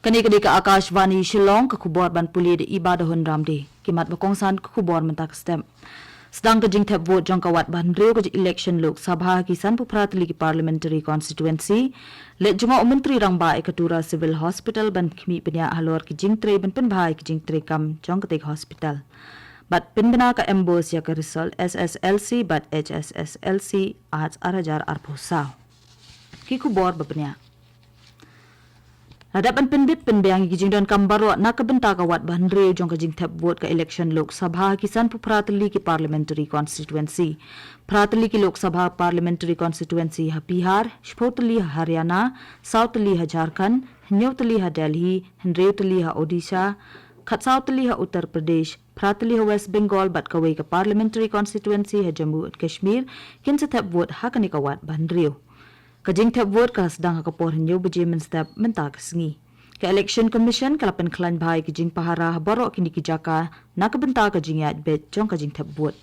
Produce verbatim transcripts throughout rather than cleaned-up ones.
Kane ka dei ka Akashvani Shillong, ka khubor ban pule da i Bah Dahun Ramdie. Ki mat ba kongsan ka khubor mynta ka step. Sdang ka jingthep vote jong ka wat ba hynriew ka election Lok Sabha ki san phew phra tylli ki parliamentary constituency. Leit jngoh u Myntri Rangbah ïa ka Tura Civil Hospital ban khmih bniah halor ki jingtrei ban pynbha ïa ki jingtrei kam jong katei ka hospital. Bad pynbna ka MBOSE ïa ka result SSLC bad HSSLC ar hajar arphew saw. Ki khubor ba bniah. La dep ban pynbit pynbiang ïa ki jingdonkam baroh na ka bynta ka wat ba hynriew jong ka jingthep vote ka election Lok Sabha ki san phew phra tylli ki parliamentary constituency. Phra tylli ki Lok Sabha parliamentary constituency ha Bihar, shiphew tylli ha Haryana, saw tylli ha Jharkhand, hynñiew tylli ha Delhi, hynriew tylli ha Odisha, khatsaw tylli ha Uttar Pradesh, phra tylli ha West Bengal bad kawei ka parliamentary constituency ha Jammu and Kashmir kin sa thep vote ha kane ka wat ba hynriew. Ka jingthep vote ka sdang ha ka por hynñiew baje mynstep mynta ka sngi. Ka Election Commission ka la pynkhlaiñ bha ïa ki jingpahara ha baroh kine ki jaka na ka bynta ka jingïaid beit jong ka jingthep vote.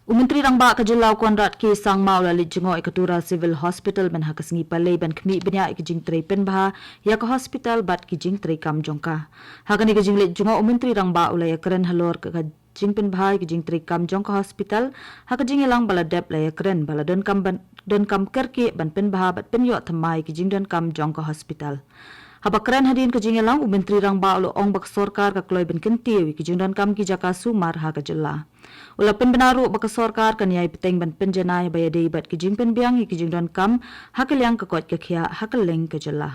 U Myntri Rangbah ka jylla u Conrad K Sangma u la leit jngoh ïa ka Tura Civil Hospital mynta ka sngi Palei ban khmih bniah ïa ki jingtrei pynbha ïa ka hospital bad ki jingtrei kam jong ka. Ha kane ka jingleit jngoh u Myntri Rangbah u la ïakren halor ka jingpynbha ïa ki jingtrei kam jong ka hospital, ha ka jingïalang ba la dep la ïakren ba la donkam ban, donkam kyrkieh ban pynbha bad pynïoh thymmai ïa ki jingdonkam jong ka hospital. Haba kren hadien ka jingïalang u Myntri Rangbah u la ong ba ka sorkar ka kloi ban kyntiew ïa ki jingdonkam ki jaka sumar ha ka jylla. U la pynbna ruh ba ka sorkar kan ïai bteng ban pynjanai ba ïadei bad ki jingpynbiang ïa ki jingdonkam ha ka liang ka koit ka khiah ha kylleng ka jylla.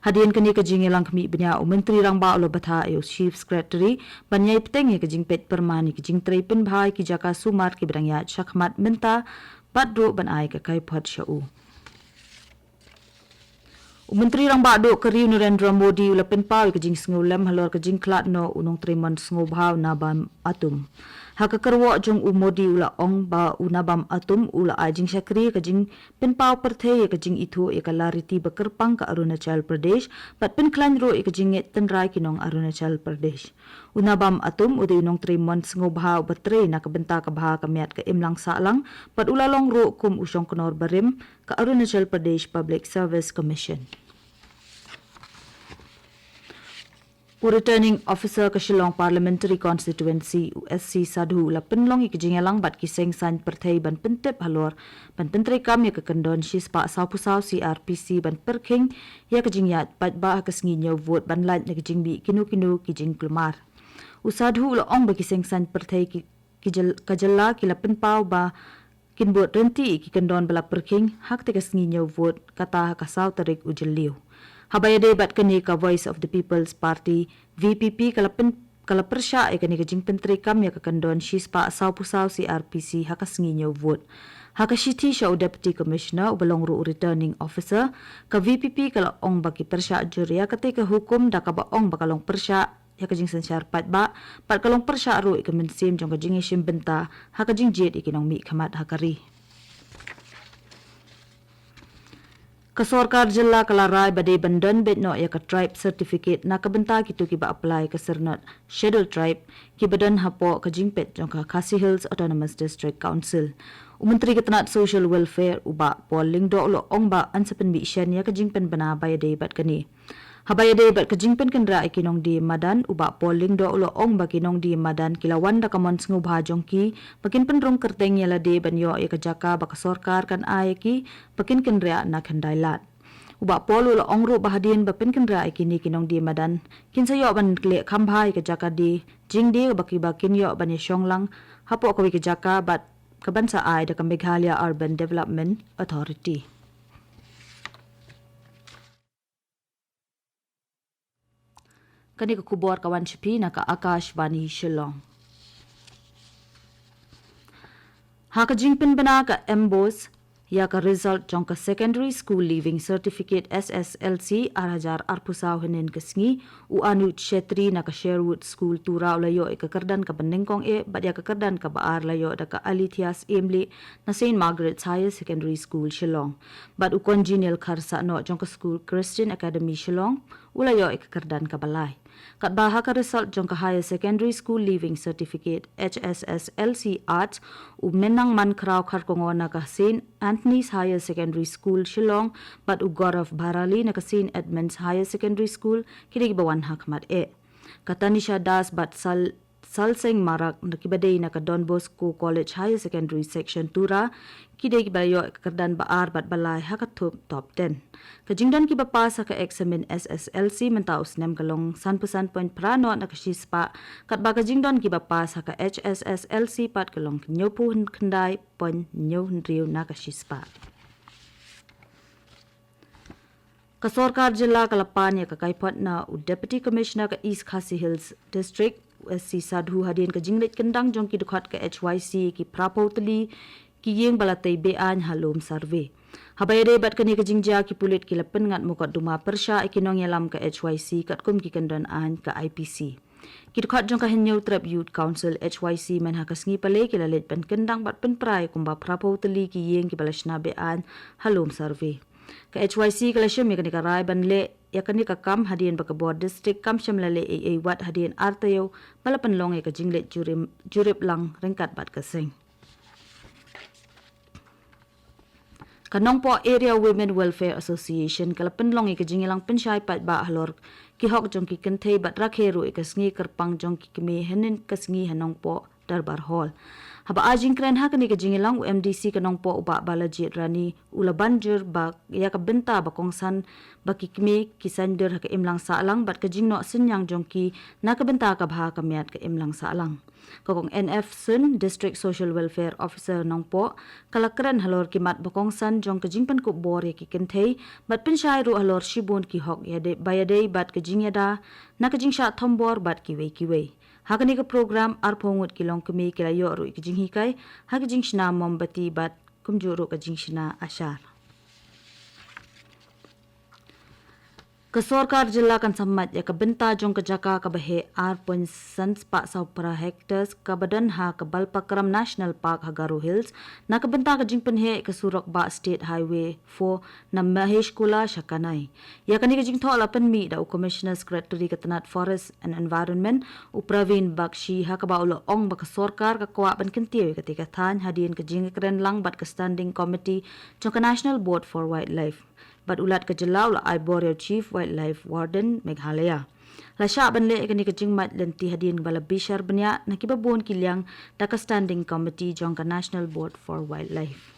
Hadien kane ka jingïalang khmih bniah u Myntri Rangbah u la bthah ïa u Chief Secretary ban ïai bteng ïa ka jingpeit pyrman ïa ki jingtrei pynbha ïa ki jaka sumar kiba dang ïaid shakhmat mynta bad ruh ban ai ka kaiphod sha u. U Myntri Rangbah Duh ka ri u Narendra Modi u la pynpaw ïa ka jingsngewlem halor ka jingkhlad noh u nongtrei mon sngewbha u Nabam Atum. Ha ka kyrwoh jong u Modi u la ong ba u Nabam Atum u la ai jingshakri ïa ka jingpynpaw pyrthei ïa ka jingithuh ïa ka lariti ba kyrpang ka Arunachal Pradesh bad pynkhlaiñ ruh ïa ka jingngeit tynrai ki nong Arunachal Pradesh. U Nabam Atum u dei u nongtrei mon sngewbha uba trei na ka bynta ka bha ka miat ka imlang sahlang bad u la long ruh kum u shongknor barim ka Arunachal Pradesh Public Service Commission. U Returning Officer ka Shillong Parliamentary Constituency u S C Sadhu u la pynlong ïa ka jingïalang bad ki seng saiñ pyrthei ban pyntip halor ban pyntreikam ïa ka kyndon shispah sawphew saw C R P C ban pyrkhing ïa ka jingïaid paidbah ha ka sngi ñiew vote ban lait na ka jingmih kino kino ki jingkulmar. U Sadhu u la ong ba ki seng saiñ pyrthei ki, ki jyl-, ka jylla ki la pynpaw ba kin bud ryntih ïa ki kyndon ba la pyrkhing ha katei ka sngi ñiew vote kata ha ka saw tarik u Jylliew. Haba ïadei bad kane ka Voice of the People's Party V P P ka la pyn-, ka la pyrshah ïa kane ka jingpyntreikam ïa ka kyndon shispah sawphew saw C R P C ha ka sngi ñiew vote. Ha ka shithi sha u Deputy Commissioner uba long ruh u Returning Officer, ka V P P ka la ong ba ki pyrshah jur ïa katei ka hukum da kaba ong ba ka long pyrshah ïa ka jingsynshar paidbah bad ka long pyrshah ruh ïa ka mynsiem jong ka jingïashim bynta ha ka jingjied ïa ki nongmihkhmat ha ka ri. Ka sorkar jylla ka la rai ba dei ban don beit noh ïa ka tribe certificate na ka bynta kito kiba apply ka syrnod Scheduled Tribe kiba don hapoh ka jingpeit jong ka Khasi Hills Autonomous District Council. U Myntri ka tnat Social Welfare u Bah Paul Lyngdoh u la ong ba yn sa pynmih shen ïa ka jingpynbna ba ïadei bad kane. Haba ïadei bad ka jingpynkynriah ïa ki nongdie madan u Bah Paul Lyngdoh u la ong ba ki nongdie madan ki la wan da ka mon sngewbha jong ki ba kin pynrung kyrteng ïa lade ban ïoh ïa ka jaka ba ka sorkar kan ai ïa ki ba kin kynriah na khyndai lad. U Bah Paul u la ong ruh ba hadien ba pynkynriah ïa kine ki nongdie madan kin sa ïoh ban leh kham bha ïa ka jaka die jingdie ba ki, ba kin ïoh ban ïashong lang hapoh kawei ka jaka bad ka ban sa ai da ka Meghalaya Urban Development Authority. Kane ka khubor ka wan sha phi na ka Akashvani Shillong. Ha ka jingpynbna ka MBOSE ïa ka result jong ka Secondary School Leaving Certificate S S L C ar hajar arphew saw hynnin ka sngi, u Anuj Chhetri na ka Sherwood School Tura u la ïoh ïa ka kyrdan kaba nyngkong eh bad ïa ka kyrdan kaba ar la ïoh da ka Alithias Emley na Saint Margaret's Higher Secondary School Shillong. Bad u Congenial Kharsahnoh jong ka skul Christian Academy Shillong u la ïoh ïa ka kyrdan kaba lai. Katba ha ka result jong ka Higher Secondary School Leaving Certificate, H S S L C Arts, u Menangmankhraw Kharkongor na ka Saint Anthony's Higher Secondary School Shillong bad u Gaurav Bharali na ka Saint Edmund's Higher Secondary School ki dei kiba wan ha khmat eh. Ka Tanisha Das bad Sal Salseng Marak na kiba dei na ka Don Bosco College Higher Secondary Section Tura ki dei kiba ïoh ka kyrdan ba ar bad ba lai ha ka thup top ten. Ka jingdon kiba pass ha ka eksamin S S L C mynta u snem ka long sanphew san point phra nod na ka shispah, katba ka jingdon kiba pass ha ka H S S L C pat ka long hynñiewphew khyndai point hynñiew hynriew na ka shispah. Ka sorkar jylla ka la pan ïa ka kaiphod na u Deputy Commissioner ka East Khasi Hills District, u S C Sadhu, hadien ka jingleit kyndang jong ki dkhot ka H Y C ki phraphew tylli ki ïing ba la tei be-aiñ ha lum survey. Haba ïadei bad kane ka jingjia, ki pulit ki la pynngat mukotduma pyrshah ïa ki nongïalam ka H Y C katkum ki kyndon aiñ ka I P C. Ki dkhot jong ka Hynñiewtrep Youth Council, H Y C, mynha ka sngi Palei ki la leit ban kyndang bad pynpra ïa kumba phraphew tylli ki ïing kiba la shna be-aiñ ha lum survey. Ka H Y C ka la shim ïa kane ka rai ban leh ïa kane ka kam hadien ba ka bor district kam shym la leh ei ei wat hadien ar taïew ba la pynlong ïa ka jingleit jurip, jurip lang ryngkat bad ka seng. Ka Nongpoh Area Women Welfare Association ka la pynlong ïa ka jingïalang pynshai paidbah halor ki hok jong ki kynthei bad rakhe ruh ïa ka sngi kyrpang jong ki kmie hynnin ka sngi ha Nongpoh Darbar Hall. Haba ai jingkren ha kane ka jingïalang, u M D C ka Nongpoh, u Bah Balajied Rani, u la ban jur ba ïa ka bynta ba kongsan ba ki kmie ki saiñdur ha ka imlang sahlang bad ka jingnoh synñiang jong ki na ka bynta ka bha ka miat ka imlang sahlang. Ka Kong N F Sun, District Social Welfare Officer Nongpoh, ka la kren halor ki mat ba kongsan jong ka jingpynkup bor ïa ki kynthei bad pynshai ruh halor shibun ki hok ïadei, ba ïadei bad ka jingïada na ka jingshah thombor bad kiwei kiwei. Ha kane ka program, arphew ngut ki longkmie ki la ïoh ruh ïa ka jinghikai ha ka jingshna mombati bad kumjuh ruh ka jingshna ashar. Ka sorkar jylla kan sammat ïa ka bynta jong ka jaka kaba heh ar point san spah saw phra hectares kaba don ha ka Balpakram National Park ha Garo Hills na ka bynta ka jingpynheh ïa ka surok bah State Highway four na Maheshkhula sha Kanai. Ïa kane ka jingthoh la pynmih da u Commissioner Secretary ka tnat Forest and Environment, u Praveen Bakshi, ha kaba u la ong ba ka sorkar ka kwah ban kyntiew ïa katei ka thaiñ hadien ka jingkren lang bad ka Standing Committee jong ka National Board for Wildlife. Bad u Lat ka jylla u la ai bor ïa u Chief Wildlife Warden Meghalaya. La shah ban leh ïa kane ka jingmait lynti hadien ba la bishar bniah na kiba bun ki liang da ka Standing Committee jong ka National Board for Wildlife.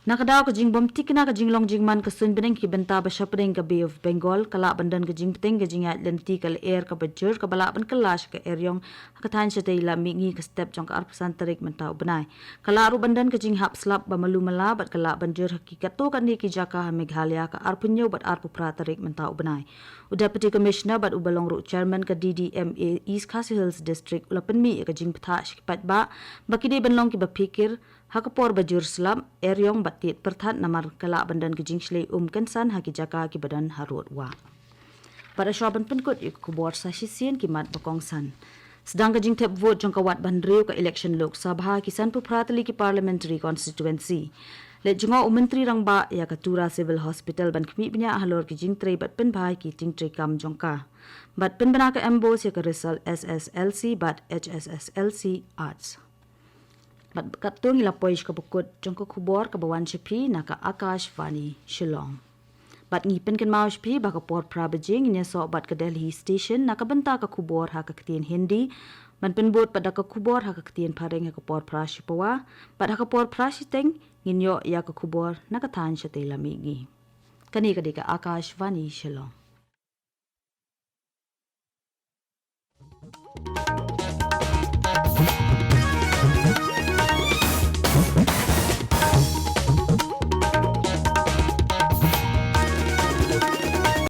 Na ka daw ka jingbymtikna ka jinglong jingman ka suiñ bneng ki bynta ba shapdeng ka Bay of Bengal, ka lah ban don ka jingbteng ka jingïaid lynti ka lyer kaba jur kaba lah ban kylla sha ka eriong ha ka thaiñ shatei lam mihngi ka step jong ka arphew san tarik mynta u bnai. Ka lah ruh ban don ka jinghap slap ba malu mala bad ka lah ban jur ha ki katto katne ki jaka ha Meghalaya ka arphew hynñiew bad arphew phra tarik mynta u bnai. U Deputy Commissioner bad uba long ruh Chairman ka D D M A East Khasi Hills District u la pynmih ïa ka jingbthah sha ki paidbah ba ki dei ban long kiba phikir ha ka por ba jur slap, eriong bad tied pyrthat namar ka lah ban don ka jingshlei um kynsan ha ki jaka kiba don harud wah. Bad hashwa ban pynkut ïa ka khubor, sa shisien ki mat ba kongsan. Sdang ka jingthep vote jong ka wat ba hynriew ka election Lok Sabha ha ki sanphew phra tylli ki parliamentary constituency. Leit jngoh u Myntri Rangbah ïa ka Tura Civil Hospital ban khmih bniah halor ki jingtrei bad pynbha ïa ki jingtrei kam jong ka. Bad pynbna ka MBOSE ïa ka result S S L C bad H S S L C Arts. Bad katto ngi la poi sha kaba kut jong ka khubor kaba wan sha phi na ka Akashvani Shillong. Bad ngi pynkynmaw sha phi ba ka por phra baje ngin ïasoh bad ka Delhi Station na ka bynta ka khubor ha ka ktien Hindi. Ban pynbud pat da ka khubor ha ka ktien Phareng ha ka por phra shi pawa bad ha ka por phra shiteng ngin ïoh ïa ka khubor na ka thaiñ shatei lam mihngi. Kane ka dei ka Akashvani Shillong.